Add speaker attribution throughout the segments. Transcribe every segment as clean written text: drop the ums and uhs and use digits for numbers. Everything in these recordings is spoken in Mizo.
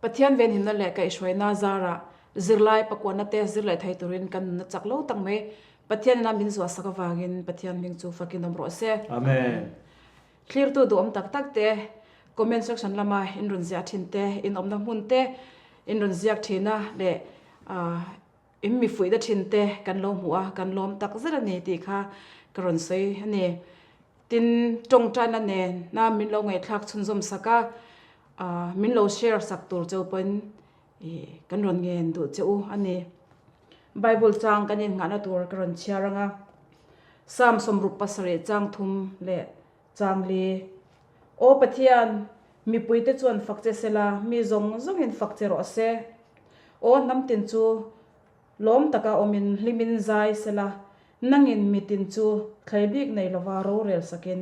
Speaker 1: Pathian venhimna leh kaihhruaina zarah zirlai pakuahna te zir leh thei turin kan nunna chak lo tak mai. Pathian ina min zuahsak avangin Pathian hming chu fakin awm rawh se.
Speaker 2: Amen.
Speaker 1: Thlirtu duhawm tak tak te, comment section lama in rawn ziah thin te, in awmna hmun te in rawn ziak thin a leh in mi fuihna thin te kan lo hmuh a, kan lawm tak zet a ni tih kha ka rawn sawi a ni. Tin, tawngtaina nen na min lo ngaihthlak chhunzawm sak a, min lo share sak tur cheu pawhin kan rawn ngen duh che u a ni. Bible chang kan innghahna tur ka rawn chhiar ang a, Psalm 77 chang thum leh chang li. Aw Pathian, mipuite chuan fak che sela, mi zawng zawngin fak che rawh se. Aw hnam tin chu lawm taka awmin hlimin zai sela, Nangin mitin chu thlei bik nei lova rorel sakin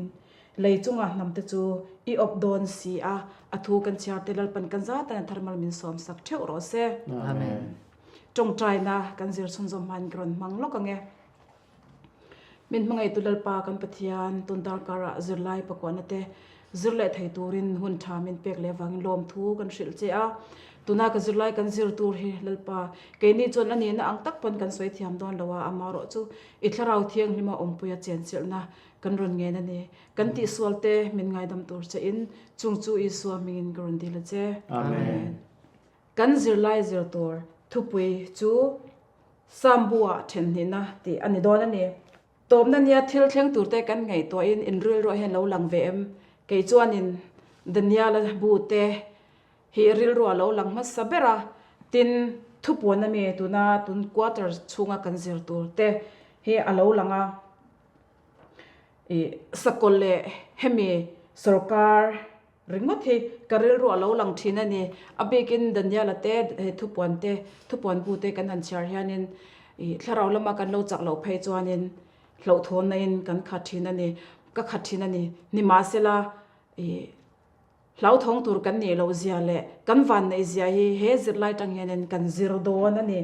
Speaker 1: lei chunga hnamte chu i awp dawn si a, a thu kan chhiar te Lalpan kan zatan a tharmal min sawm sak theuh rawh se.
Speaker 2: Amen.
Speaker 1: Tawngtaina kan zir chhunzawm hmain ka rawn hmang lawk ang e. Min hmangaihtu Lalpa kan Pathian tun darkarah zirlai pakuahna te zir leh thei turin hun tha min pek leh avangin lawmthu kan hrilh che a. Tuna ka zirlai kan zir tur hi Lalpa, keini chuan a nihna ang tak pawn kan sawi thiam dawn lo a, amarawh chu i thlarau thianghlima awmpuia chenchilhna kan rawn ngen a ni. Kan tihsual te min ngaidam tur che in chung chu Isua hmingin ka rawn dil a che.
Speaker 2: Amen.
Speaker 1: Kan zirlai zir tur thupui chu Sambu-ah thenhnihna tih a ni dawn a ni. Tawpna nia thil thleng turte kan ngaihtuahin in rilruah hian lo lang ve em? Kei chuanin Daniel-a bu te hi rilruah lo lang hmasa ber a, tin thupuan ami tuna tun quarter chhunga kan zir tur te hi a lo lang a. Ih sakawlh leh hemi sorkar Ringawt hi ka rilru a lo lang thin a ni. A bikin Daniela te hei thupuan te, thupuan bu te kan han chhiar hianin ih thlarau lama kan lo chak loh phei chuanin hlauhthawnna in kan khat thin a ni, ka khat thin a ni. Nimahsela ih hlauthawng tur kan nih loh zia leh kan vanneih zia hi he zirlai tang hianin kan zir dawn a ni.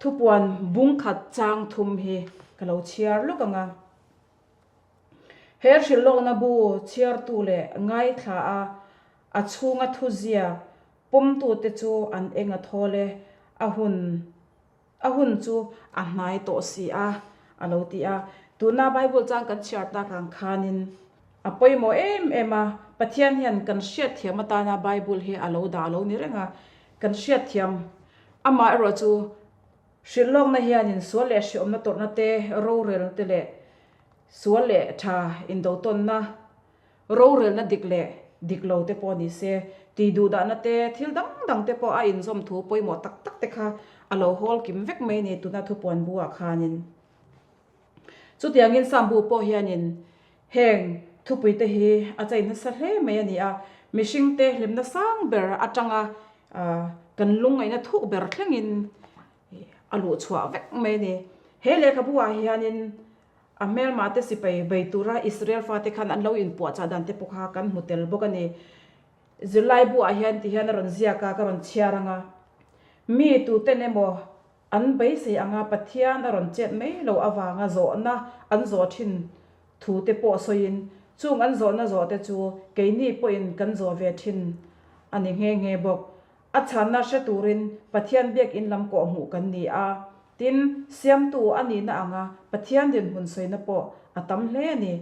Speaker 1: Thupuan bung khat chang thum hi ka lo chhiar lawk ang a. He hrilhlawkna bu chhiartu leh ngaithla a, a chhunga thuziak pawmtute chu an eng a thawl e, a hun a hun chu a hnai tawh si a, a lo ti a. Tuna Bible chang kan chhiar tak ang khanin a pawimawh em em a, Pathian hian kan hriatthiam atana Bible hi a lo dah lo ni reng a, kan hriatthiam amaherawh chu Hrilhlawkna hianin sual leh hriawmna tawrhna te, rorelna te leh sual leh tha indotawnna, rorelna dik leh dik lo te pawh ni se, tih duhdahna te, thil dang dang te pawh a inzawm thu pawimawh tak tak te kha a lo hawl kim vek mai ni tuna thupuan buah khanin. Chutiangin Sambu pawh hianin heng thupuite hi a chei nasa hle mai a ni a, mihringte hlimna sang ber atanga kan lungngaihna thuk ber thlengin a luh chhuah vek mai a ni. He lehkhabu-ah hianin a hmelmahte sipai bei tura Israel fate khan an lo inpuahchah dan te pawh kha kan hmu tel bawk a ni. Zirlai buah hian tihian a rawn ziak a, ka rawn chhiar ang a, Mi tuten emaw An beisei anga Pathian a rawn chet mai loh avanga zawhna an zawh thin thu te pawh sawiin, chung an zawhna zawh te chu keini pawhin kan zawh ve thin a ni nghe nghe bawk. A chhanna hre turin Pathian biakinn lam kawh hmuh kan ni a, tin, siamtu a nihna anga Pathian dinhmun sawina pawh a tam hle a ni.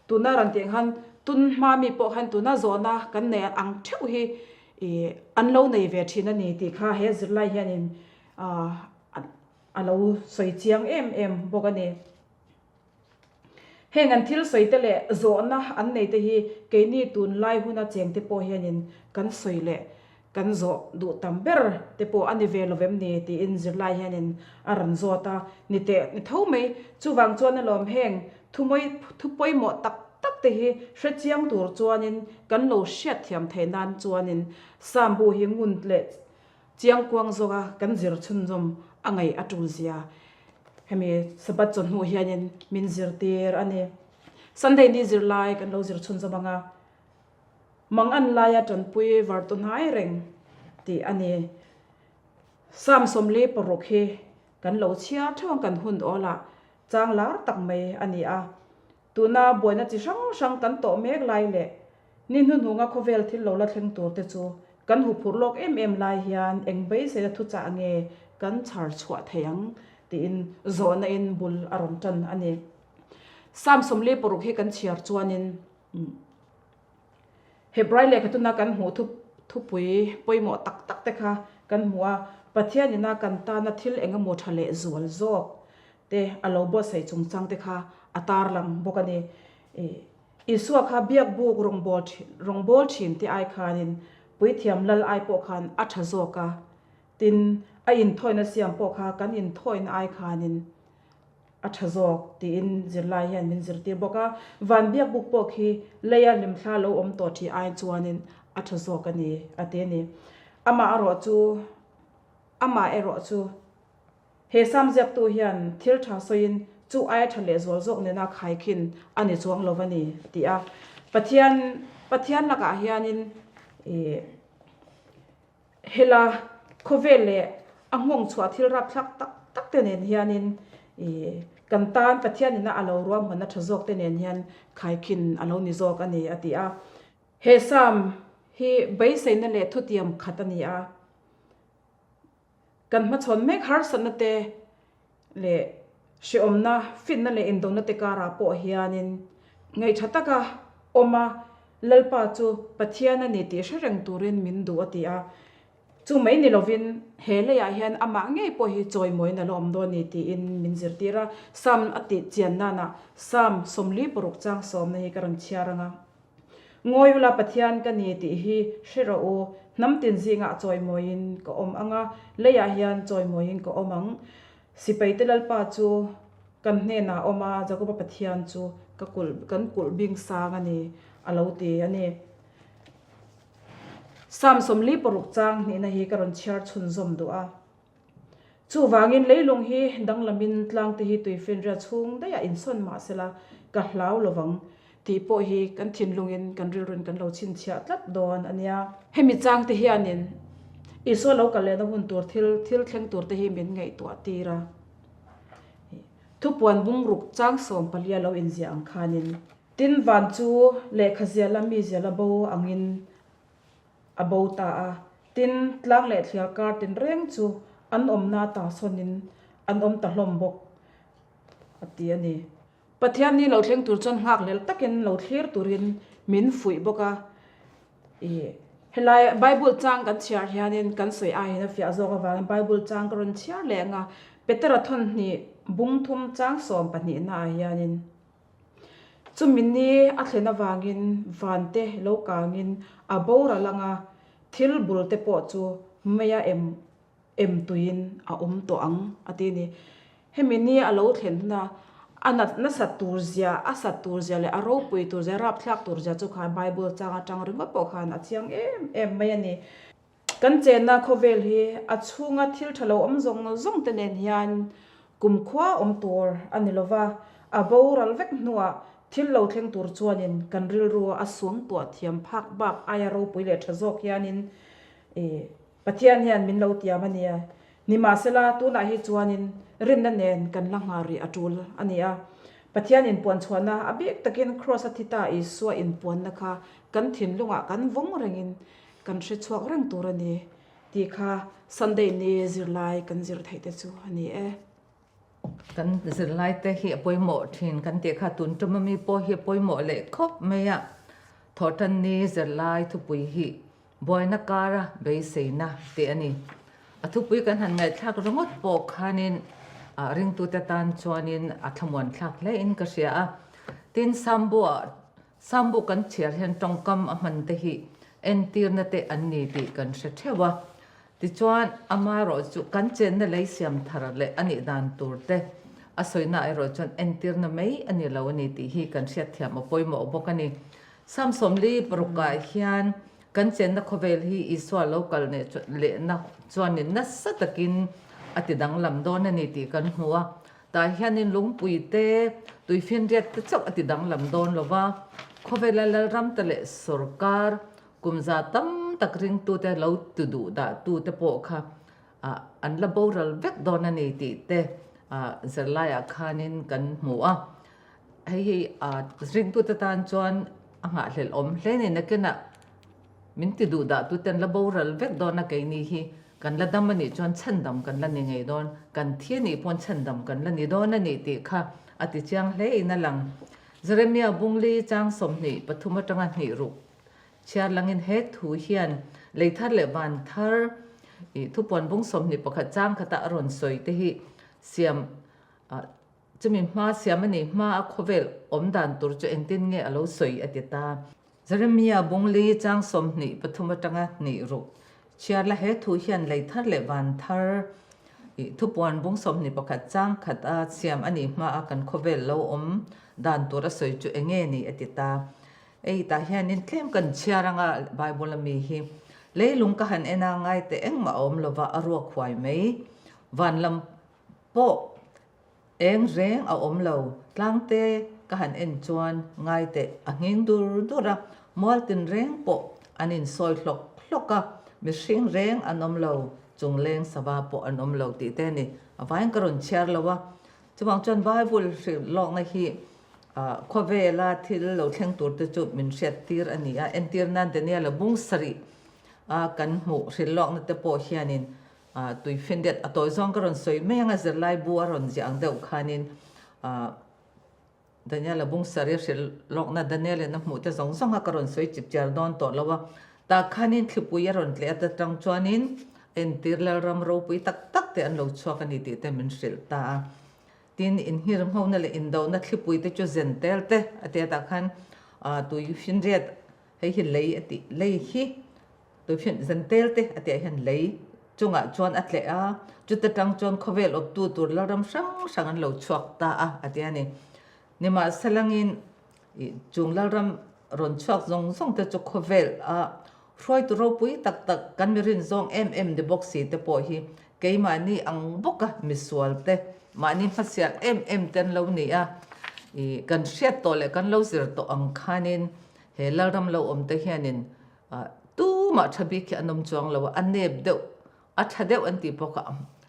Speaker 1: Tuna rawn tih khan tun hma mi pawh khan tuna zawhna kan nei ang theuh hi ih an lo nei ve thin a ni tih kha he zirlai hianin ah a lo sawi chiang em em bawk a ni. Heng an thil sawi te leh zawhna an nei te hi keini tunlai huna cheng te pawh hianin kan sawi leh Kan zawh duh tam ber te pawh a ni ve lo vem ni tiin zirlai hianin a rawn zawt a, ni teh ni tho mai. Chuvang chuan alawm heng thumawi thu pawimawh tak tak te hi hre chiang tur chuanin kan lo hriatthiam theih nan chuanin Sambu hi ngun leh chiangkuang zawka kan zir chhunzawm a ngaih a tul zia hemi Sabbath chawhnu hianin min zirtir a ni. Sunday ni zirlai kan lo zir chhunzawm ang a. Mang an laia tanpui var tu hnai reng tih a ni. Psalm 46 hi kan lo chhiar theuh ang kan hun awlah chang lar tak mai a ni a. Tuna buaina chi hrang hrang kan tawh mek lai leh ni hnuhnunga khawvel thil lo la thleng tur te chu Kan huphurh lawk em em lai hian eng beiseina thuchah nge kan chhar chhuah thei ang tiin zawhna in bul a rawn tan a ni. Psalm 46 hi kan chhiar chuanin Hebrai lehkha tuna kan hmuh thu thupui pawimawh tak tak te kha kan hmu a, Pathian ina kan tana thil eng emaw tha leh zual zawk te a lo buatsaih chungchang te kha a tarlang bawk a ni. Isua kha biakbuk rawngbâwl rawngbâwl ṭhin te ai khanin Puithiam Lal ai pawh khan a ṭha zawk a, tin, a inthawina siam pawh kha kan inthawina ai khanin a ṭha zawk tiin zirlai hian min zirtir bawk a. Van biakbuk pawh khi leia hlimthla lo awm tawh ṭhi ai chuanin a ṭha zawk a ni, a ti a ni. Amah erawh chu amah erawh chu. He Sam ziaktu hian thil tha sawiin chu aia tha lehzual zawk nena khaikhin a ni chuang lo a ni ti a. Pathian Pathian lakah hianin ih hela khawvel leh a nghawng chhuah thil rapthlak tak tak te nen hianin ih kan tan Pathian ina a lo ruahmanna tha zawk te nen hian khaikhin a lo ni zawk a ni a ti a. He Sam hi beiseina leh thutiam khat a ni a. Kan hmachhawn mek harsatna te leh hrehawmna, finna leh indona te karah pawh hianin ngaihtha taka awm a, Lalpa chu Pathian a ni tih hre reng turin min duh a ti a. Chu mai ni lovin he leiah hian amah ngei pawh hi chawimawiin a la awm dawn a ni tiin min zirtir a. Psalm a tih chian nanah Psalm 46 chang sawmna hi ka rawn chhiar ang a. Ngawi ula Pathian ka ni tih hi hre rawh u, hnam tin zingah chawimawiin ka awm ang a, leiah hian chawimawiin ka awm ang. Sipaite Lalpa chu kan hnenah a awm a, Jakoba Pathian chu ka kulh kan kulh bing sang a ni, a lo ti a ni. Psalm 46 chang hnihna hi ka rawn chhiar chhunzawm duh a. Chuvangin leilung hi danglamin tlangte hi tuifinria chhung daihah insawn mah sela ka hlau lovang tih pawh hi kan thinlungin kan rilruin kan lo chhinchhiah tlat dawn a nia. Hemi changte hianin Isua lo kal lehna hun tur thil thil thleng turte hi min ngaihtuah tir a. Thupuan bungruk chang sawmpalia lo inziah ang khanin. Tin van chu lehkha ziala mi ziala bo angin a bo ta a. Tin, tlang leh thliar kar tinreng chu an awmna ta sawnin an awm ta hlawm bawk, a ti a ni. Pathian ni lo thleng tur chuan nghakhlel takin lo thlir turin min fuih bawk a. Ih, helai Bible chang kan chhiar hianin kan sawi aiin a fiah zawk avangin Bible chang ka rawn chhiar leh ang a. Petera thawnhnih bung thum chang sawmpahnihnaah hianin. Chumi ni a thlen avangin vante lo kangin a boral anga thil bul te pawh chu meia em em tuiin a awm tawh ang a ti a ni. Hemi ni a lo thlen huna a nat nasat tur zia, a sat tur zia leh a ropui tur zia, a rapthlak tur zia chu khan Bible chang atang ringawt pawh khan a chiang em em mai a ni. Kan chenna khawvel hi a chhunga thil tha lo awm zawng zawng te nen hian kumkhua awm tur a ni lova, a boral vek hnuah thil lo thleng tur chuanin kan rilru a suangtuah thiam phak bak aia ropui leh tha zawk hianin Pathian hian min lo tiam a nia. Nimahsela, tunah hi chuanin rinna nen kan la nghah rih a tul a ni a. Pathian inpuanchhuahna a bik takin Kraws-a thi ta Isua inpuanna kha kan thinlungah kan vawng rengin Kan hre chhuak reng tur a ni tih kha Sunday ni zirlai kan zir theih te chu a ni e.
Speaker 3: Kan zirlai te hi a pawimawh thin kan tih kha tun tum ami pawh hi a pawimawh leh khawp mai a. Thawhtan ni zirlai thupui hi buaina kara beiseina tih a ni. A thupui kan han ngaihthlak ringawt pawh khanin ringtute tan chuanin a thlamuan thlak hle in ka hria a. Tin, Sambuah Sambu kan chhiar hian tawngkam a hman te hi entirna te an ni tih kan hre theuh a. Tichuan, amaherawh chu kan chenna lei siam thar leh a nih dan tur te a sawina erawh chuan entirna mai a ni lo a ni tih hi kan hriatthiam a pawimawh bawk a ni. Sam sawmli parukah hian kan chenna khawvel hi Isua lo kal lehna chuanin nasa takin a ti danglam dawn a ni tih kan hmu a. Tah hianin lungpui te, tuifinriat te chauh a ti danglam dawn lo va, khawvela lalram te leh sorkar kum za tam tak ringtute lo ti duh dah tute pawh kha an la boral vek dawn a ni tih te zirlaiah khanin kan hmu a. Hei hi ringtute tan chuan a nghahhlelh awm hle ni nakinah. Min ti duh dah tu ten la boral vek dawn a keini hi kan la dam a nih chuan chhandam kan la ni ngei dawn, kan thi a nih pawn chhandam kan la ni dawn a nih tih kha a ti chiang hle in a lang. Jeremia Bungli chang 23 atanga hnih ruk chhiar langin he thu hian lei thar leh van thar ih thupuan bung 21 chang khata a rawn sawi te hi siam chumi hma siam a nih hma a khawvel awm dan tur chu engtin nge a lo sawi a ti ta. Jeremia Bungli chang 23 atanga hnih ruk chhiar la he thu hian lei thar leh van thar ih thupuan bung 21 chang khat a siam a nih hma a kan khawvel lo awm dan tur a sawi chu enge ni a ti ta. Ei tah hianin tlem kan chhiar anga Bible a mi hi leilung ka han en a ngai teh engmah a awm lova a ruak huai mai. Van lam pawh eng reng a awm lo. Tlangte ka han en chuan ngai teh a nghing dur dur a, mual tin reng pawh an insawi hlawk hlawk a, mihring reng an awm lo, chungleng sava pawh an awm lo tih te a ni. A vaiin ka rawn chhiar lo a. Chuvang chuan Bible hrilh lawkna hi khawvela thil lo thleng tur te chu min hriat tir a ni a. Entir nan Daniel-a bung sarih a kan hmuh hrilh lawkna te pawh hianin tui finriat a tawi zawng ka rawn sawi mai ang a, zirlai bu a rawn ziah ang deuh khanin Daniel-a bung sarih hrilh lawkna Daniel-in a hmuh te zawng zawng a ka rawn sawi chip chiar dawn tawh lo a. Tah khanin thlipui a rawn tleh ata tang chuanin entir Lalram ropui tak tak te an lo chhuak a ni tih te min hrilh ta a. Tin, inhirnghona leh indohna thlipui te chu zen tel te a ti a tah khan tui finriat hei hi lei a tih lei hi tui fin zen tel te a tih ah hian lei chungah chuan a tleh a, chuta tang chuan khawvel awptu tur Lalram hrang hrang an lo chhuak ta a a ti a ni. Nimahselangin ih chung Lalram rawn chhuak zawng zawng te chu khawvel a hruaitu ropui tak tak kan mi rin zawng em em ni bawk si te pawh hi keimahni ang bawka misual te mahni hmasial em em te an lo ni a, ih kan hriat tawh leh kan lo zir tawh ang khanin he Lalram lo awm te hianin tumah tha bik hi an awm chuang lo a, a nep deuh a tha deuh an tih bawk a,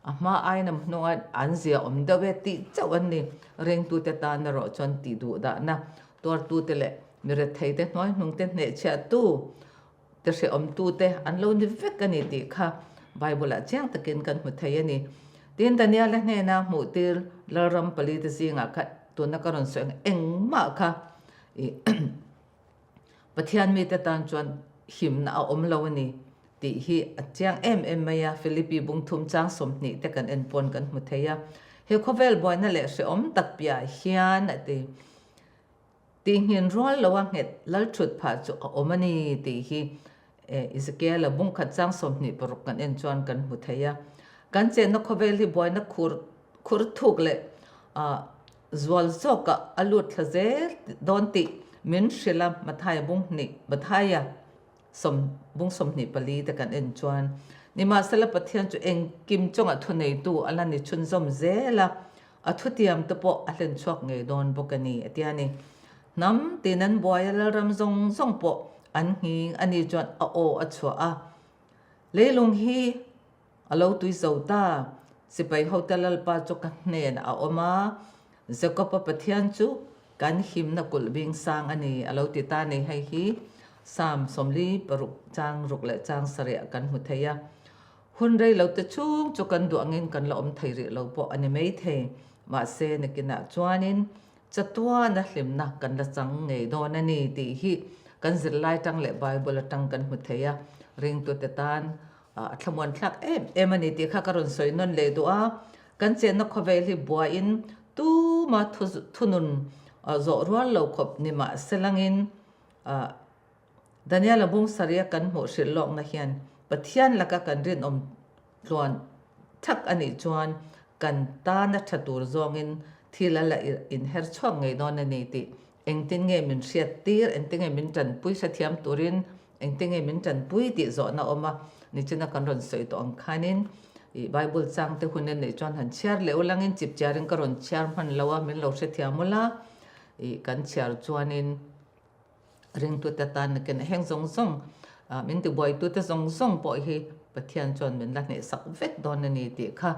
Speaker 3: a hma aiin a hnunga an zia awm deuh e tih chauh an ni. Ringtute tan erawh chuan tih duh dahna tuartute leh mi retheite hnuaihnungte hnehchhiahtu te hrehawmtute an lo ni vek a ni tih kha Bible-ah chiang takin kan hmu thei a ni. Tin, Daniel-a hnena hmuhtir Lalram palite zingah kha tuna ka rawn sawi ang engmah kha ih Pathian mite tan chuan himna a awm lo a ni tih hi a chiang em em mai a, Philippi bungthum chang 20 te kan en pawn kan hmu thei a. He khawvel buaina leh hrehawm tak piah hian a ti. Tihngin rual lo a nghet lal thut phah chu a awm a ni tih hi Ezekiel-a bungkhat chang 26 kan en chuan kan hmu thei a. Kan chenna khawvel hi buaina khur khur thuk leh zual zawkah a lut thla zel dawn tih min hrilh a, Mathaia bung hnih, Mathaia sawm bung 24 te kan en chuan nimahsela Pathian chu engkim chungah thuneitu a la ni chhunzawm zel a, a thutiam te pawh a hlen chhuak ngei dawn bawk a ni a ti a ni. Hnam tin an buai a, Lalram zawng zawng pawh an nghing a ni chuan a aw a chhuah a, leilung hi A lo tui zo ta. Sipai hote Lalpa chu ka hnenah a awm a, Jakob-a Pathian chu kan himna kulh bing sang a ni, a lo ti ta ni. Hei hi Psalm 46 chang ruk leh chang sarih ah kan hmu thei a. Hun rei lo te chhung chu kan duh angin kan la awm thei rih lo pawh a ni maithei. Mahse, nakinah chuanin chatuana hlimna kan la chang ngei dawn a ni tih hi kan zirlai tang leh Bible atang kan hmu thei a. Ringtute tan A thlamuan thlak em em a ni tih kha ka rawn sawi nawn leh duh a, kan chenna khawvel hi buaiin tuma thunun zawh rual lo khawp ni mah selangin Daniel-a bung sarih a kan hmuh hrilh lawkna hian Pathian laka kan rinawm tluan thak a nih chuan kan tana tha tur zawngin thil a la inher chhuak ngei dawn a ni tih engtin nge min hriat tir, engtin nge min tanpui hrethiam turin Engte nge min tanpui tih zawhna awm a, nichina kan rawn sawi tawh ang khanin ih Bible changte hun en neih chuan han chhiar leh ulangin chip chiarin ka rawn chhiar hman lo a, min lo hrethiam ula ih kan chhiar chuanin ringtute tan nakin heng zawng zawng ah min tibuaitute zawng zawng pawh hi Pathian chuan min la hnehsak vek dawn a ni tih kha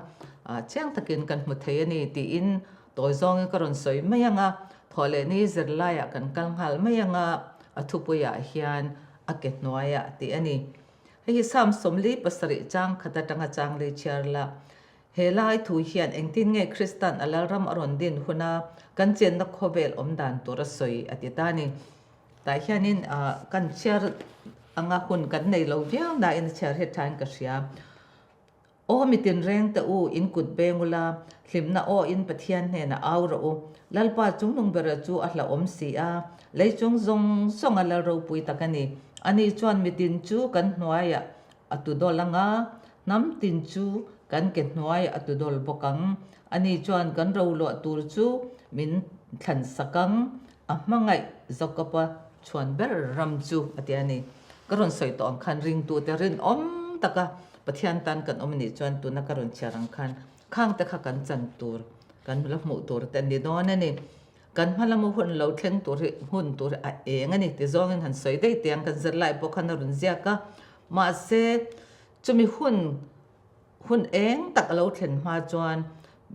Speaker 3: ah chiang takin kan hmu thei a ni tiin tawi zawngin ka rawn sawi mai ang a, thawhlehni zirlaiah kan kal nghal mai ang a, a thupuiah hian. a ke hnuaiah tih a ni. Hei hi Psalm 47 chang khat atanga chang lei chhiar la. He lai thu hian engtin nge Kristan a Lalram a rawn din huna kan chenna khawvel awm dan tur a sawi a ti ta a ni. Tah hianin kan chhiar anga hun kan nei lo viau nain a chhiar hi thain ka hria. Aw mi tinreng te u, in kut beng ula, hlimna aw in Pathian hnenah au rawh u. Lalpa chungnung bera chu a hlauhawm si a, lei chung zawng zawng a lal ropui tak a ni. Ani chuan mi tin chu kan hnuaiah a tu dawl ang a, hnam tin chu kan ke hnuaiah a tu dawl bawk ang. Ani chuan kan roluah tur chu min thlansak ang, a hmangaih Jakob-a chhuan ber ram chu a ti a ni. Ka rawn sawi tawh ang khan ringtute rinawm taka Pathian tan kan awm anih chuan tuna ka rawn chhiar ang khan khang te kha kan chan tur, kan la hmuh tur te an ni dawn a ni. Kan hma lama hun lo thleng tur hi hun tur hi a eng a ni ti zawngin han sawi daih teh ang kan zirlai pawh khan a rawn ziak a. Mahse chumi hun hun eng tak a lo thlen hma chuan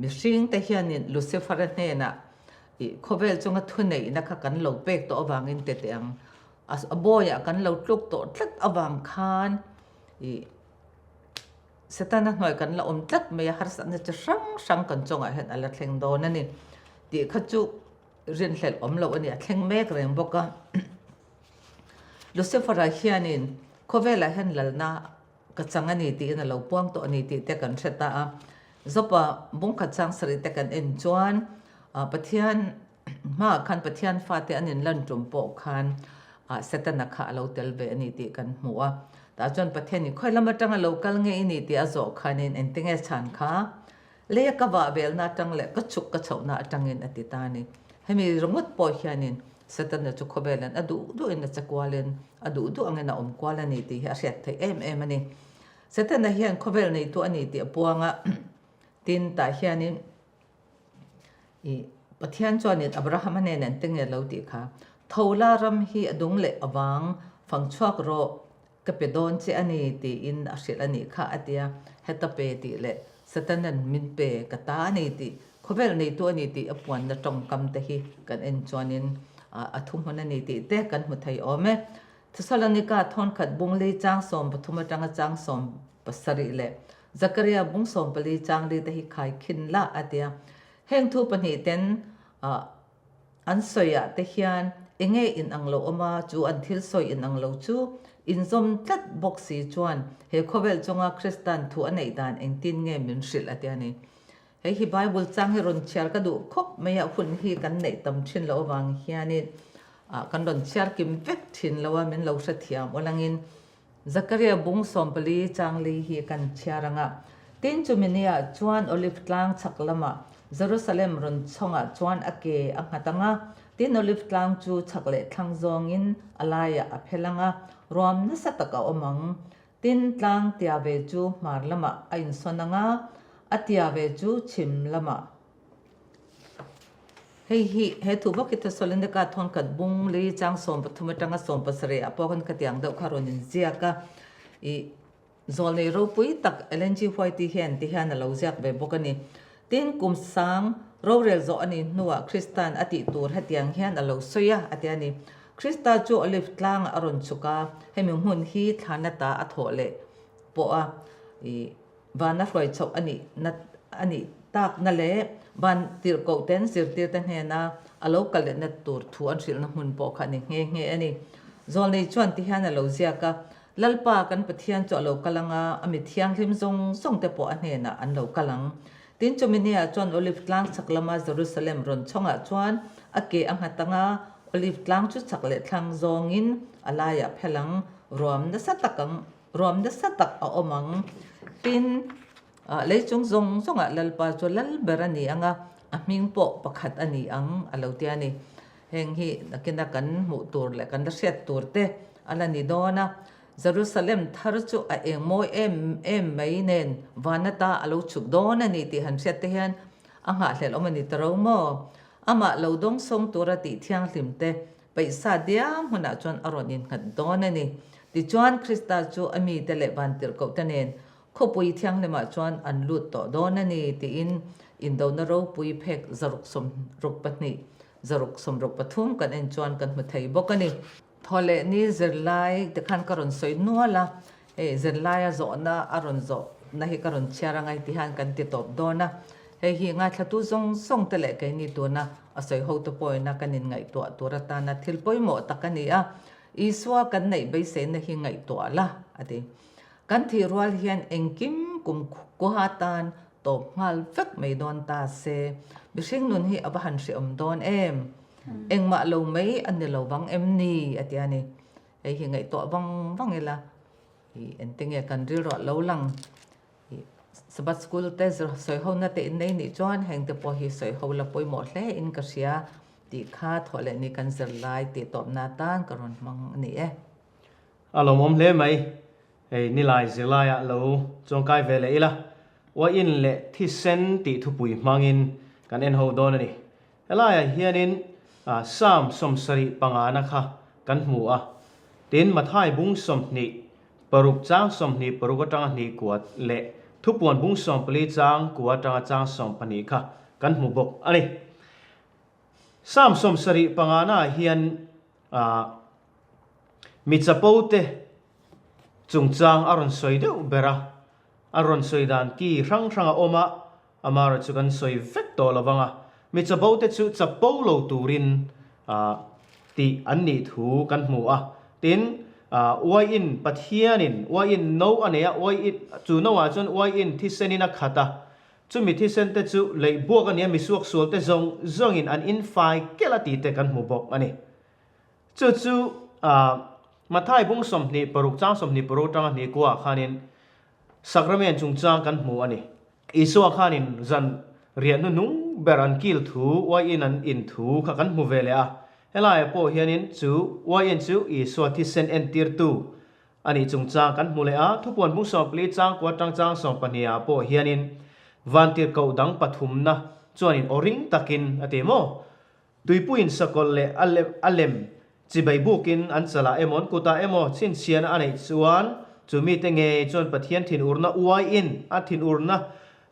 Speaker 3: mihring te hianin Lucifer-a hnenah ih khawvel chunga thuneihna kha kan lo pek tawh avangin ti teh ang. A bawiah kan lo tluk tawh tlat avang khan Ih, Setana hnuai kan la awm tlat mai a, harsatna chi hrang hrang kan chungah hian a la thleng dawn a ni tih kha chu rinhlelh awm loh a ni, a thleng mek reng bawk a. Lucifer-a hianin khawvelah hian lalna ka chang a ni tiin a lo puang tawh a ni tih te kan hre ta a. Zopa bungkhat chang sarih te kan en chuan Pathian Hmaah khan Pathian fate an inlan tum pawh khan Setana kha a lo tel ve a ni tih kan hmu a. Tah chuan Pathianin khawi lam atanga lo kal nge i ni tih a zawh khanin engti nge chhan kha leia ka vah velna atang leh ka chhuk ka chhohna atangin a ti ta a ni. Hemi ringawt pawh hianin Setana chu khawvelan a duh duhin a che kualin a duh duh angin a awm kual a ni tih hi a hriat theih em em a ni. Setana hian khawvel neitu a ni tih a puang a, tin tah hianin I Pathian chuanin Abrahama nen an ti nge lo tih kha, Tho la ram hi a dung leh avang fang chhuak rawh, ka pe dawn che a ni tiin a hrilh a nih kha a ti a, heta pe tih leh Satanan min pe ka ta a ni tih, khawvel neitu a ni tih a puanna tawngkam te hi kan en chuanin a thuhmun a ni tih te kan hmu thei awm e. Thesalonika thawnkhat bunglei chang 13 atanga chang 17 leh Zakaria bung 14 chang li te hi khai khin la a ti a. Heng thu pahnih ten an sawi ah te hian enge in ang lo awm a, chu an thil sawi in ang lo chu inzawm tlat bawk si chuan he khawvel chunga Kristan thu a neih dan engtin nge min hrilh a ti a ni. Hei hi Bible chang hi rawn chhiar ka duh khawp mai a, hun hi kan neih tam thin loh avang hianin kan rawn chhiar kim vek thin lo a, min lo hrethiam awlangin Zakaria bung 14 chang li hi kan chhiar ang a, tin chumi niah chuan Olive tlang chhak lamah Jerusalem rawn chhawngah chuan a ke a nghat ang a, tin Olive tlang chu chhak leh thlang zawngin a laiah a phel ang a, ruam nasa tak a awm ang. Tin tlang tia ve chu hmar lamah a insawn ang a, a tia ve chu chhim lamah. Hei hi he thu bawk hi Thesalonika thawnkhat bung lei chang 13 atanga 17 ah pawh khan khatiang deuh kha rawn inziak a. Ih zawlnei ropui tak Ellen G. White hian ti hian a lo ziak ve bawk a ni. Tin kum sang rorel zawh a nih hnuah Kristan a tih tur hetiang hian a lo sawi a a ti a ni. Krista chu Olive tlangah a rawn chhuk a, hemi hmun hi thlana ta a thawh leh pawh a. Ih. Vana hruai chhoh a nih na a nih takna leh van tirhkoh ten zirtirte hnena a lo kal lehna tur thu an hrilhna hmun pawh kha a ni nghe nghe a ni. Zawlnei chuan ti hian a lo ziak a, Lalpa kan Pathian chu a lo kal ang a, a mi thianghlim zawng zawng te pawh a hnenah an lo kal ang. Tin chumi niah chuan Olive tlang chhak lama Jerusalem rawn chhawngah chuan a ke a nghat ang a, Olive tlang chu chhak leh thlang zawngin a laiah phel ang, ruam nasa tak ang. Ruam nasa tak a awm ang. Tin, lei chung zawng zawngah Lalpa chu lal ber a ni ang a, a hming pawh pakhat a ni ang a lo ti a ni. Heng hi nakina kan hmuh tur leh kan la hriat tur te a la ni dawn a. Jerusalem thar chu a eng mawi em em mai nen van ata a lo chhuk dawn a ni tih han hriat te hian a nghahhlelh awm a ni ta ro maw? Amah lo dawngsawng tura tih thianghlim te Paihsa diam hmunah chuan a rawn innghat dawn a ni. Tichuan, Krista chu a mite leh vantirhkohte nen khawpui thianghlimah chuan an lut tawh dawn a ni, tiin indona ropui phek 662, 663 kan en chuan kan hmu thei bawk a ni. Thawhleh ni zirlai te khan ka rawn sawi nual a, hei zirlaia zawhna a rawn zawhna hi ka rawn chhiar anga heti hian kan ti tawp dawn a, hei hi ngaithlatu zawng zawng te leh keini tuna a sawi hote pawhina kan inngaihtuah tur atana thil pawimawh tak a ni a, Isua kan neih beiseina hi ngaihtuah la a ti. Kan thih rual hian engkim kum kuha tan tawp nghal vek mai dawn ta se, mihring nun hi a va han hreawm dawn em? Engmah lo mai a ni lo vang em ni? a ti a ni. Hei hi ngaihtuah vang vang ila, ih engtinge kan rilruah lo lang? Ih Sabbath School te sawi hona te innei nih chuan heng te pawh hi sawi ho la pawimawh hle in ka hria tih kha thawh leh ni kan zir lai tih tawpna atan ka rawn hmang a ni e.
Speaker 2: A lawmawm hle mai. Hei nilai zirlaiah lo chuangkai ve leh ila, uain leh thisen tih thupui hmangin kan en ho dawn a ni. Helaiah hianin Psalm 75na kha kan hmu a, tin Mathai bung 26 chang 26 atanga hnih kua leh Thupuan bung 14 chang kua atanga chang 12 kha kan hmu bawk a ni. Psalm 75naah hian mi chapo te chungchang a rawn sawi deuh ber a, a rawn sawi dan ki hrang hrang a awm a, amaherawh chu kan sawi vek tawh lo vang a, mi chapo te chu chapo lo turin tih an nih thu kan hmu a, tin uaiin Pathianin uaiin no a nei a, uaiin chu no ah chuan uaiin thisenin a khat a, chumi thisen te chu leih buak a ni a, misuak sual te zawng zawngin an infai kelh a tih te kan hmu bawk a ni. Chu chu Mathai bung 26 chang 26 atanga hnih kuaah khanin Sakramen chungchang kan hmu a ni. Isua khanin zan riah hnuhnung ber an kil thu, uaiin an in thu kha kan hmu ve leh a. Helaiah pawh hianin chu uaiin chu Isua thisen entirtu a nih chungchang kan hmu leh a. Thupuan bung 14 chang kua atang chang 12 ah pawh hianin vantirhkoh dang pathumna chuanin aw ring takin a ti maw? Tuipuiin sakawlh leh a lem chibai bukin an chalah emaw an kutah emaw chhinchhiahna a neih chuan chu mite ngei chuan Pathian thinurna uaiin a thinurna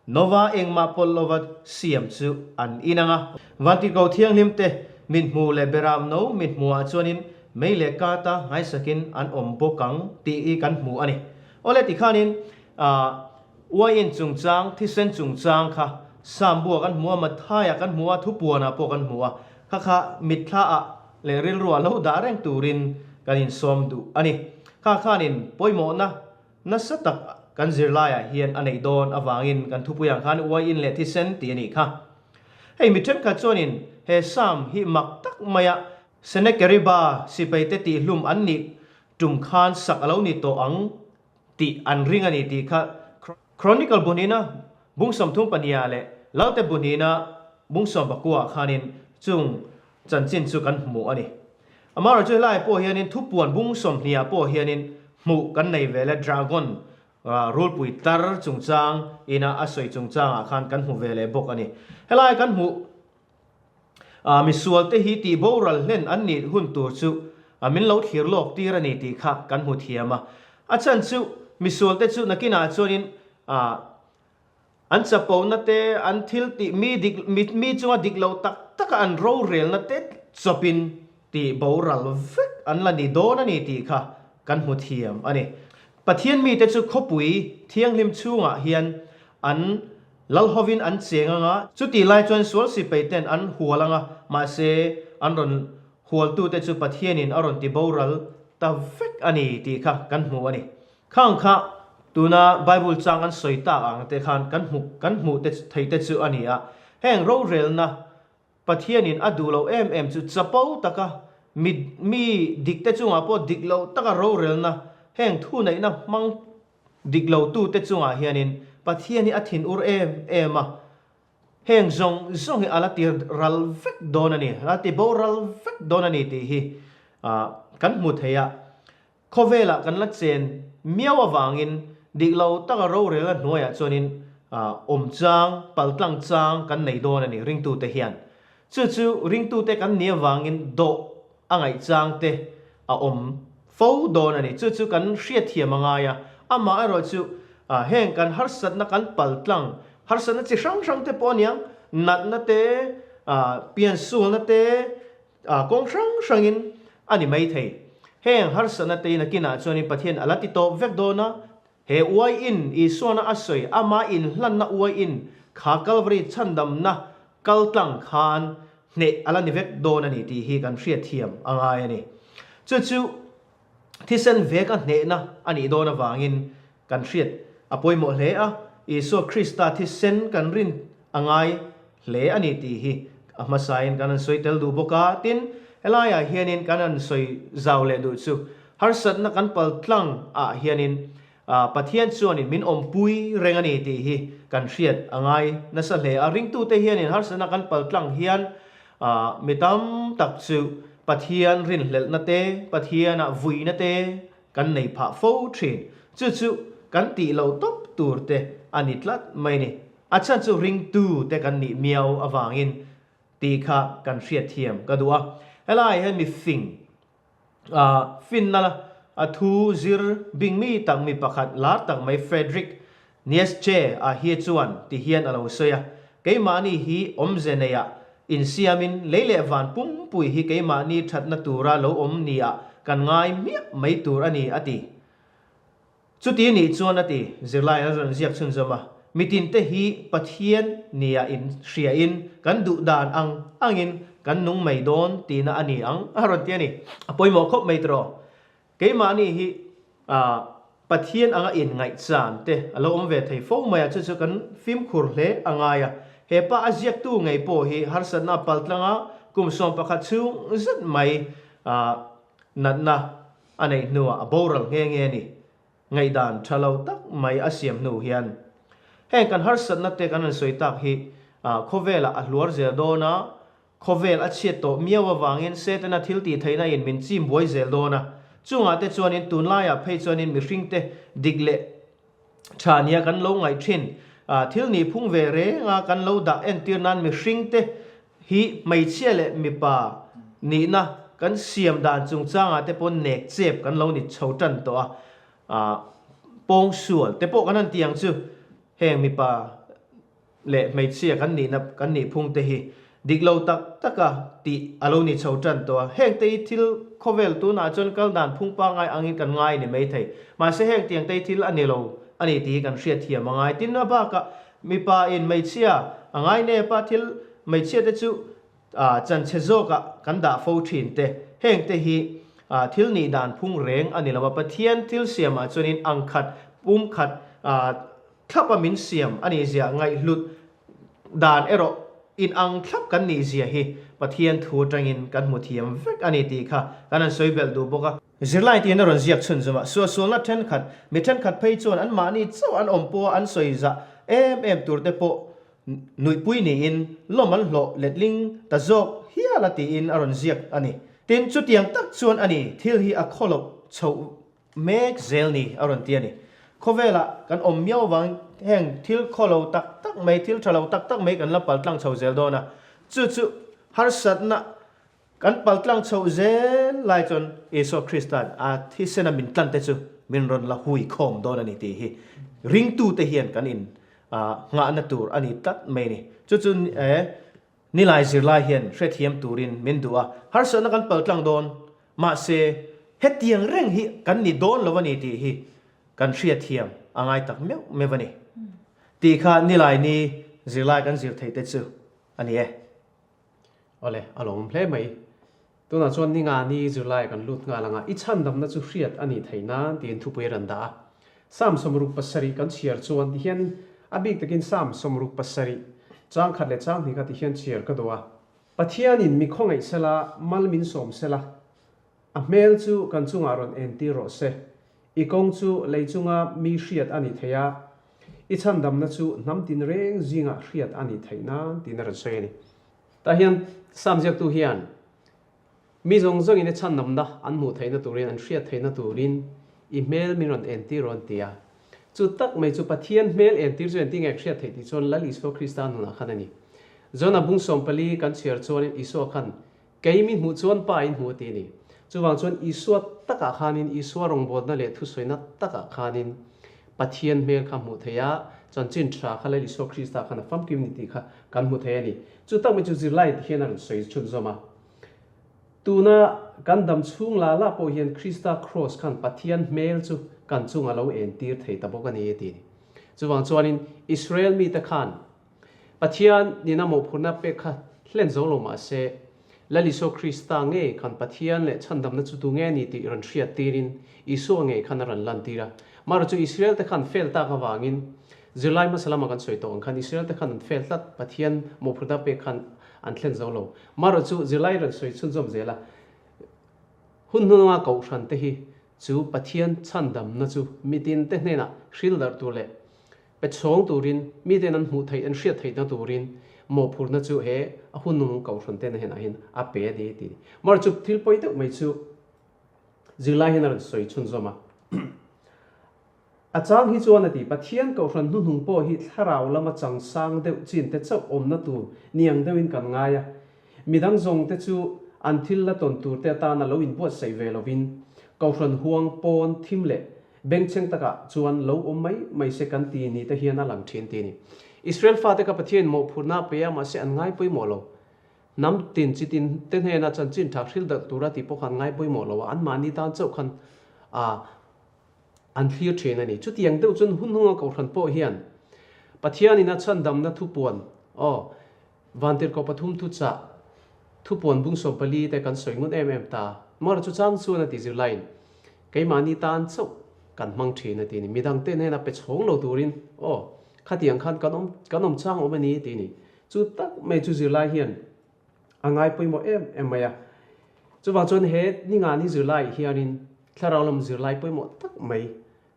Speaker 2: nova engmah pawlh lova siam chu an in ang a. Vantirhkoh thianghlim te mithmuh leh beram no mithmuhah chuanin mei leh kata nghaisakin an awm bawk ang tih hi kan hmu a ni. Awle tikhanin Uaiin chungchang, thisen chungchang kha Sambuah kan hmu a, Mathaiah kan hmu a, Thupuanah pawh kan hmu a, kha kha mitthlaah leh rilruah lo dah reng turin kan insawm duh a ni. Kha khanin pawimawhna nasa tak kan zirlaiah hian a neih dawn avangin kan thupuiah khan uaiin leh thisen tih a nih kha. Hei mi thenkhat chuanin he Sam hi mak tak maia Senakeriba sipaite tihhlum an nih tum khan sak a lo ni tawh ang tih an ring a ni tih kha Chronicle bunina bung 32 ah leh Lalte bunina bung 19 ah khanin chung chanchin chu kan hmu a ni. Amaherawhchu helaiah pawh hianin thupuan bung 20 ah pawh hianin hmuh kan nei ve le Dragon rulpui tar chungchang ina a sawi chungchangah khan kan hmu ve leh bawk a ni. Helai kan hmuh Misualte hi tih boral hlen an nih hun tur chu min lo thlir lawk tir a ni tih kha kan hmu thiam a. A chhan chu misualte chu nakinah chuanin an chapona te, an thil tih mi dik mi chunga dik lo tak taka an rorelna te chawpin tih boral vek an la ni dawn a ni tih kha kan hmu thiam a ni. Pathian mite chu khawpui thianghlim chhungah hian an Lalhovin an cheng anga, chutih lai chuan sual sipaiten an hual anga, mahse an rawn hualtute chu Pathianin a rawn ti boral ta vek a ni tih kha kan hmu a ni. Khang kha tuna Bible chang an sawi tak ang te khan kan hmu kan hmuh te thei te chu a ni a. Heng rorelna Pathianin a duh loh em em chu chapo taka mi mi dikte chungah pawh dik loh taka rorelna heng thuneihna hmang Dik lo tute chungah hianin Pathian hi a thinur em em a, heng zawng zawng hi a la ti ral vek dawn a ni, a la ti boral vek dawn a ni tih hi kan hmu thei a. Khawvelah kan la chen miau avangin dik lo taka rorelna hnuaiah chuanin awm chang, paltlang chang kan nei dawn a ni ringtute hian. Chu chu ringtute kan nih avangin dawh a ngaihchang te a awm fo dawn a ni. Chu chu kan hriatthiam a ngai a, amah erawh chu heng kan harsatna kan paltlang, harsatna chi hrang hrang te pawh a niang, natna te, piansulna te, kawng hrang hrangin a ni mai thei. Heng harsatna te in a kinah chuanin Pathian a la ti tawp vek dawn a, he uaiin Isuana a sawi ama inhlanna uaiin kha Kalvari chhandamna kal tlang khan hneh a la ni vek dawn a ni tih hi kan hriatthiam a ngai a ni. Chu chu thisen veka hnehna a nih dawn avangin kan hriat a pawimawh hle a, Isua Krista thisen kan rin a ngai hle a ni tih hi a hmasain kan han sawi tel duh bawk a. Tin, helaiah hianin kan han sawi zau leh duh chu harsatna kan pal tlang ah hianin Pathian chuanin min awmpui reng a ni tih hi kan hriat a ngai nasa hle a. Ringtute hianin harsatna kan pal tlang hian mi tam tak chu Pathian rinhlelhna te, Pathianah vuina te kan nei phah fo thin. Chu chu kan tih loh tawp tur te a ni tlat mai ni. A chhan chu ringtu te kan nih miau avangin tih kha kan hriatthiam ka duh a. Helaiah hian mi fing finna la a thu zir bing mi tak mi pakhat lar tak mai Frederick Nietzsche a hi chuan ti hian a lo sawi a, Keimahni hi awmze neiah insiamin lei leh van pumpui hi keimahni thatna tura lo awm niah kan ngai miah mai tur a ni, a ti. Chuti nih chuan a ti, zirlai an rawn ziak chhunzawm a, mitinte hi Pathian nia inhriain kan duh dan ang angin kan nung mai dawn tihna a ni ang, a rawn ti a ni. A pawimawh khawp mai tiraw? Keimahni hi Pathian anga inngaihchan te a lo awm ve thei fo mai a, chu chu kan fimkhur hle a ngai a. He pa a ziaktu ngei pawh hi harsatna a paltlang a, kum 11 chhung zet mai natna a neih hnuah a boral nghe nghe a ni. Ngaihdan tha lo tak mai a siam hnu hian heng kan harsatna te kan han sawi tak hi khawvelah a hluar zel dawn a, Khawvel a chhiat tawh miau avangin Setana thil tih theihna in min chim buai zel dawn a. Chungah te chuanin tunlaiah phei chuanin mihringte dik leh tha nia kan lo ngaih thin. Thil nih phung ve reng a kan lo dah entir nan mihringte hi hmeichhia leh mipa nihna kan siam dan chungchangah te pawn nek chep kan lo ni chho tan tawh a. Pawngsual te pawh kan han ti ang chu heng mipa leh hmeichhia kan nihna kan nih phung te hi dik lo tak taka tih a lo ni chho tan tawh a. Heng te hi thil khawvel tunah chuan kal dan phung pangngai angin kan ngai ni mai thei. Mahse heng tiang te hi thil a ni lo a ni tih hi kan hriatthiam a ngai. Tin a bakah mipa in hmeichhia a ngai nep a, thil hmeichhia te chu chanchhe zawkah kan dah fo thin te. Heng te hi thil nih dan phung reng a ni lo a. Pathian thil siamah chuanin angkhat pumkhat Thlap a min siam a nih zia ngaihhlut dan erawh in ang thlap kan nih zia hi Pathian thu atangin kan hmu thiam vek a ni tih kha kan han sawi belh duh bawk a. Zirlai tiin a rawn ziak chhunzawm a, suahsualna thenkhat, mi thenkhat phei chuan anmahni chauh an awm pawha an sawi zah em em tur te pawh nuihpui niin lawm an hlawh letling ta zawk hial a tiin a rawn ziak a ni. Tin, chutiang tak chuan a ni thil hi a khawloh chhoh Mek zel ni a rawn ti a ni. Khawvelah kan awm miau avangin heng thil khaw lo tak tak mai, thil tha lo tak tak mai kan la paltlang chho zel dawn a. Chu chu harsatna kan paltlang chhoh zel lai chuan Isua Krista'n a thisena min tlan te chu min rawn la hui khawm dawn a ni tih hi ringtute hian kan in nghahna tur a ni tlat mai a ni. Chu chu Nilai zirlai hian hrethiam turin min duh a, harsatna kan paltlang dawn, mahse hetiang reng hi kan ni dawn lo a ni tih hi kan hriatthiam a ngai tak meuh meuh a ni tih kha nilai ni zirlai kan zir theih te chu a ni e.
Speaker 4: Awle, a lawmawm hle mai. Tunah chuan ninga ni zirlai kan lut nghal anga i chhandamna chu hriat a nih theih nan tiin thupui a rawn dah a. Psalm 67 kan chhiar chuan tihian a bik takin Psalm 67 chang khat leh chang hnih kha tihian chhiar ka duh a. Pathianin mi khawngaih sela, mal min sawm sela, a hmel chu kan chungah rawn entir rawh se. I kawng chu lei chunga mi hriat a nih theih a, i chhandamna chu hnam tinreng zingah hriat a nih theih nan tiin a rawn sawi a ni. Tah hian Psalm ziaktu hian mi zawng zawngin i chhandamna an hmuh theihna turin, an hriat theihna turin i hmel min rawn entir rawn ti a. Chu tak mai chu Pathian hmel entir chu engtin nge ka hriat theih tih chuan Lal Isua Krista nunah khan a ni. Jona bung 14 kan chhiar chuanin Isua khan Kei mi hmuh chuan Pa in hmu a ti a ni. Chuvang chuan Isua takah khanin, Isua rawngbawlna leh thusawina takah khanin Pathian hmel kha hmuh theih a, chanchin tha kha Lal Isua Krista khan a famkim ni tih kha kan hmu thei a ni. Chu tak mai chu zirlai ti hian a rawn sawi chhunzawm a. Tuna kan dam chhung la la pawh hian Krista Kraws khan Pathian hmel chu kan chung a lo entir thei ta bawk a ni a ti. Chuvang chuanin Israel mite khan Pathian nina mawhphurhna pek kha hlen zo lo mah se, Lal Isua Krista ngei khan Pathian leh chhandamna chu tu nge ni tih rawn hriat tirin Isua ngei khan a rawn lantir a. Mahra chu Israel te khan fail tak avangin zirlai hmasa lama kan sawi tawh ang khan Israel te khan an fail tlat, Pathian mawhphurhna pek khan an thlen zo lo. Mahra chu zirlai rawn sawi chhunzawm zel a, hun hnunga kohhran te hi chu Pathian chhandamna chu mitin te hnenah hril darh tur leh Pe chhawng turin, miten an hmuh theih, an hriat theihna turin mawhphurhna chu he a hun nung kohhran te hnenah hian a pe a ni a ti. Mar chu thil pawi deuh mai chu zirlai hian a rawn sawi chhunzawm a. A chang hi chuan a ti, Pathian kohhran hnuhnung pawh hi thlarau lama chang sang deuh chin te chauh awmna tur niang deuhin kan ngai a. Midang zawng te chu an thil la tawn tur te atana lo inbuatsaih ve lovin kohhran huang pawn thim leh Bengchheng takah chuan lo awm mai mai se kan ti ni te hian a lang thin ti a ni. Israel fate kha Pathian mawhphurhna a pe a, mahse an ngai pawimawh lo. Hnam tin chi tin te hnena chanchin tha hril darh tura tih pawh kha an ngai pawimawh lo a, anmahni tan chauh khan a an thlir thin a ni. Chutiang deuh chuan hun hnunga kohhran pawh hian Pathianin a chhandamna thupuan aw Vantirhkoh pathum thuchah thupuan bung 14 te kan sawi ngun em em ta. Mara chu chang chuan a ti zirlaiin keimahni tan chauh kan hmang thin a ti ni. Midang te hnena pe chhawng lo turin aw khatiang khan kan awm kan awm chang awm a ni ti ni. Chu tak mai chu zirlai hian a ngai pawimawh em em mai a. Chuvang chuan he ningani zirlai hianin thlarau lam zirlai pawimawh tak mai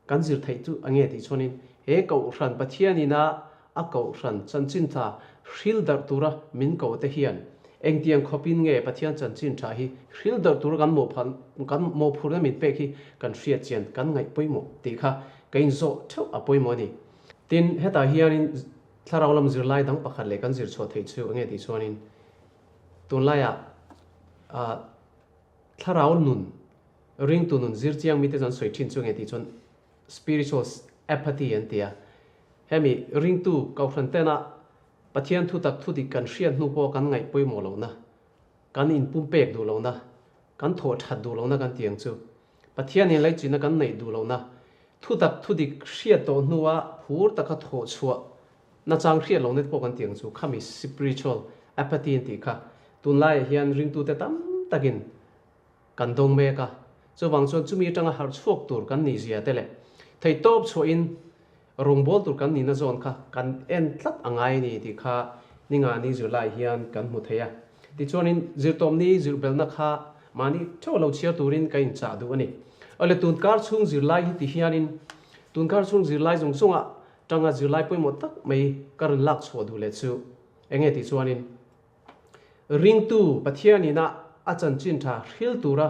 Speaker 4: Kan zir theih chu a nge tih chuanin he Kohhran Pathianin a a Kohhran chanchin tha hril darh tura min ko te hian engtiang khawpin nge Pathian chanchin tha hi hril darh tura kan mawhphan kan mawhphurna min pek hi kan hriat chian kan ngaih pawimawh tih kha ka inzawh theuh a pawimawh a ni. Tin, hetah hianin thlarau lam zirlai dang pakhat leh kan zir chhuah theih chu a nge tih chuanin tunlaiah ah thlarau nun Ringtu nun zir chiang mite chuan sawi thin chu nge tih chuan spiritual apathy an ti a. Hemi ringtu kohhran tena Pathian thutak thudik kan hriat hnu pawh kan ngaih pawimawh lohna, kan inpumpek duh lohna, kan thawh that duh lohna kan ti ang chu. Pathian in leichina kan neih duh lohna, thutak thudik hriat tawh hnua phur taka thawh chhuah nachang hriat lohna te pawh kan ti ang chu. Khami spiritual apathy an tih kha tunlaiah hian ringtute tam takin Kan dawng mek a, chuvang chuan chumi atanga harh chhuak tur kan nih zia te leh theihtawp chhuahin rawngbâwl tur kan nihna zawn kha kan en tlat a ngai a ni tih kha ningani zirlai hian kan hmu thei a. Tichuanin zirtawmni zirhbelna kha mahni theuh lo chhiar turin ka inchah duh a ni. Awle tunkar chhung zirlai hi ti hianin tunkar chhung zirlai zawng zawnga tanga zirlai pawimawh tak mai ka rawn lak chhuah duh leh chu enge tih chuanin Ringtu Pathianin a a chanchin tha hril tura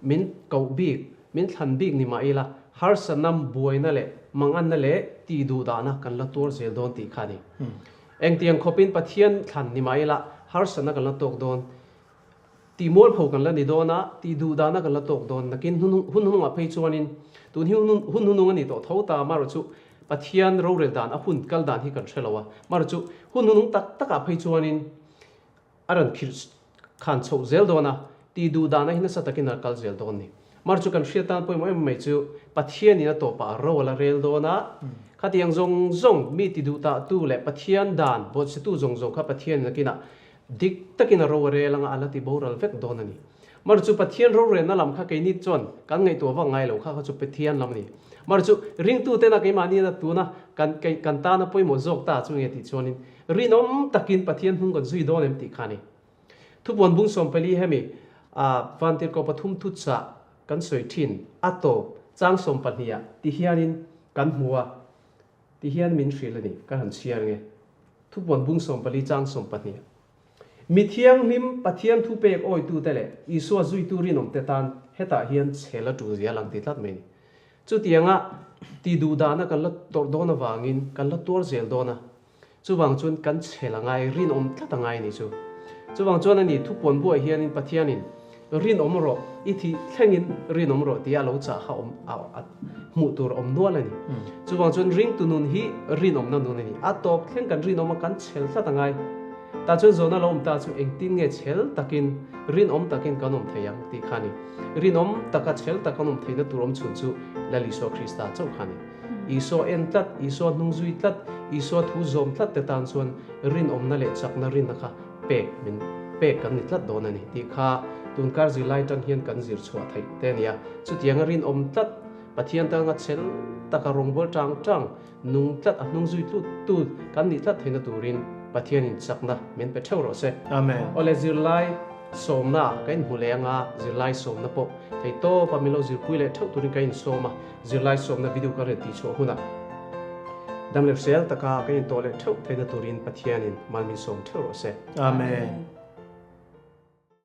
Speaker 4: min koh bik, min thlan bik ni mah ila, harsatna, buaina leh manganna leh tih duhdahna kan la tuar zel dawn tih kha a ni. Engtiang khawpin Pathian thlan ni mah ila, harsatna kan la tawk dawn, tih mualpho kan la ni dawn a, tih duhdahna kan la tawk dawn. Nakin hun hunungah phei chuanin, tun hi hun hunung a ni tawh tho ta, amaherawhchu Pathian rorel dan, a hun kal dan hi kan hre lo a, amaherawhchu hun hunung tak takah phei chuanin a rawn khirh khan chhoh zel dawn a, tih duh dana hi nasa takin a kal zel dawn ni. Amaherawhchu kan hriat tan pawimawh em mai chu Pathianin a tawpah ro a la rel dawn a, khatiang zawng zawng mi ti duh tahtu leh Pathian dan bawhchhetu zawng zawng kha Pathianin a kinah dik takin a ro a rel anga a la ti boral vek dawn a ni. Mar chu Pathian rorelna lam kha keini chuan kan ngaihtuah vak ngai lo kha kha chu Pathian lam a ni. Mar chu ringtutena keimahni a tuna kan kan tana pawimawh zawk ta chu nge tih chuanin rinawm takin Pathian hnung kan zui dawn em tih kha a ni. Thupuan bung 14 hemi a vantirhkoh pathum thuchah kan sawi thin a tawp chang 12 ah ti hianin kan hmu a ti hian min hrilh a ni ka han chhiar nge. Thupuan bung 14 chang 12. Mi thianghlim Pathian thupek awitute leh Isua zuitu rinawmte tan hetah hian chhel a tul zia lang ti tlat mai a ni. Chutianga ti duh dahna kan la tawrh dawn avangin kan la tuar zel dawn a, chuvang chuan kan chhel a ngai, rinawm tlat a ngai a ni chu. Chuvang chuan a ni thupuan buaih hianin Pathianin Rinawm rawh, i thih thlengin rinawm rawh tia a lo chah kha awm a hmuh tur a awm nual a ni. Chuvang chuan ringtu nun hi rinawmna nun a ni. A tawp thleng kan rinawm a, kan chhel tlat a ngai. Tah chuan zawhna lo awm ta chu engtin nge chhel takin, rinawm takin kan awm thei ang tih kha a ni. Rinawm taka chhel tak kan awm theihna tur awm chhun chu Lal Isua Krista chauh kha a ni. Isua en tlat, Isua hnung zui tlat, Isua thu zawm tlat te tan chuan rinawmna leh chakna rinna kha pek min pek kan ni tlat dawn a ni tih kha tunkar zirlai tan hian kan zir chhuah theih te a ni a. Chutianga rinawm tlat, Pathian tanga chhel taka rawngbâwl tang tang, nung tlat a hnung zui tlut tut kan nih tlat theihna turin Pathianin chakna min pe theuh rawh se.
Speaker 2: Amen.
Speaker 4: Awle zirlai sawmna ka inhmu leh anga zirlai sawmna pawh thei tawp a min lo zirpui leh theuh turin ka insawm a, zirlai sawmna video ka rawn tihchhuah hunah dam leh hrisel taka ka intawh leh theuh theihna turin Pathianin mal min sawm theuh rawh se.
Speaker 2: Amen.